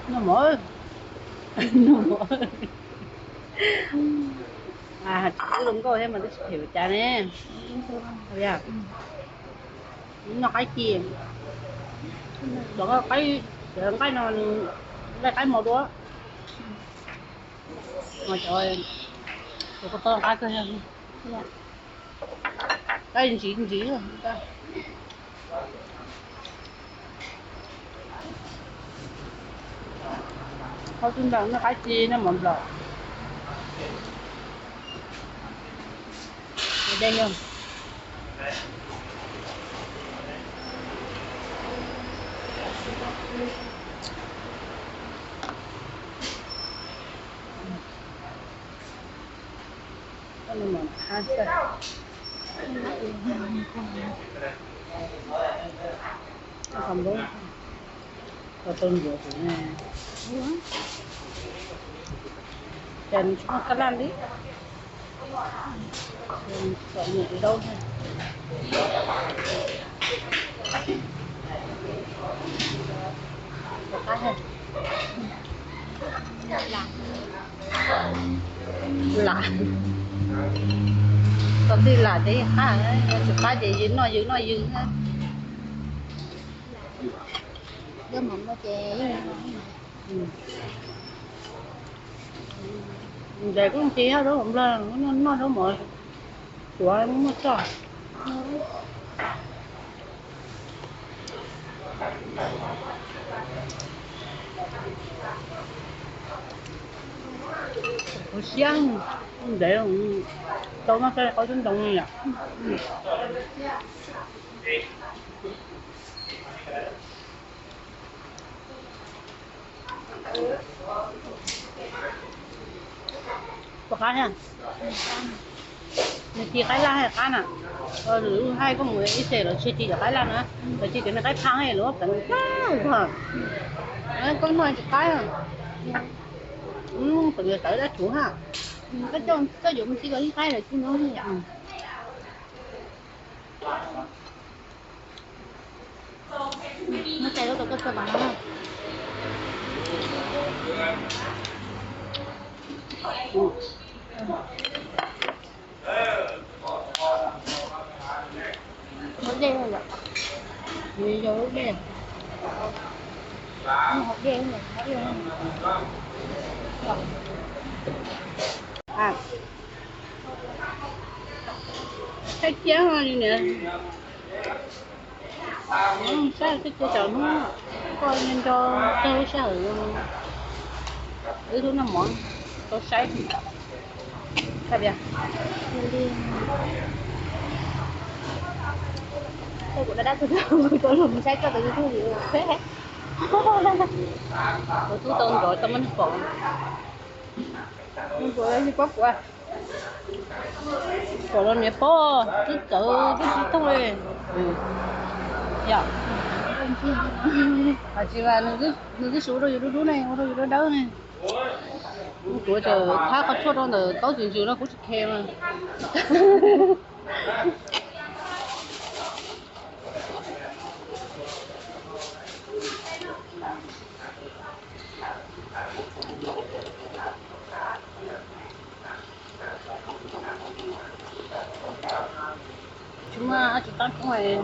Noj mov, noj mov. Twb zoo nkauj thiab mas twb tsis phem ua cas ne. Noj qaib ci, nqaij no, nqaij mos dua. Tus ko taw nqaij kawg, qaib ntsim ntsim. Qhov xub ntaus noj qaib ci noj mov nplaum. Dej yog Koj no mas qab xwb. Qhov npoob, qhov tau ncuav kuv ne. Cas nws tsis muaj kab laj li. Tsom nyem daub thiab. Rov qab thiab. Lam, tau tij lam ces yeej qab, yog tsis qab ces yws noj yws noj yws. Ntes kuj tsis yog zaub mov nplog, noj zaub mov suav muaj txoj. Kuv siab ntev, tau noj txog qhov xub ntoos yom. Puas qab thiab? Nws ci qaib laj thiab qab na. Lwm lub haij koj mus ib txhia lawv tsis ci cov qaib laj na, lawv ci cov niag qaib phaj lawv muab pleev tag. Koj noj tsis qab. Pleev tawv dab tshuv ha. Koj yuav mus ci cov ib qaib lawv ci no. Muab cais lub rau koj txog los no. Ua dej yom? Yog lub dej. Hauv dej, hauv dej. Saib cia li niam. Saib cia, cov hnub koj nco nco tag lub sij hawm wb twb noj mov tau saib. Saib tias, kuv dab dab tug tug kuv cov lus saib koj tus YouTube li. Kuv tub tau nrov tau muab neeg pom. Nrov li pob kuav. Pom los niam pob twb txawv twb tsis thooj li. Yom. Hais tsis mas nws twb siv ua rau yus dub dub ne, ua rau yus dawb dawb ne. Kuv tseem thab qhov tshuaj rau ntawm taub txiv ntsws no kuv tsis khe mas. Tsis muaj dab tsi tab koob li.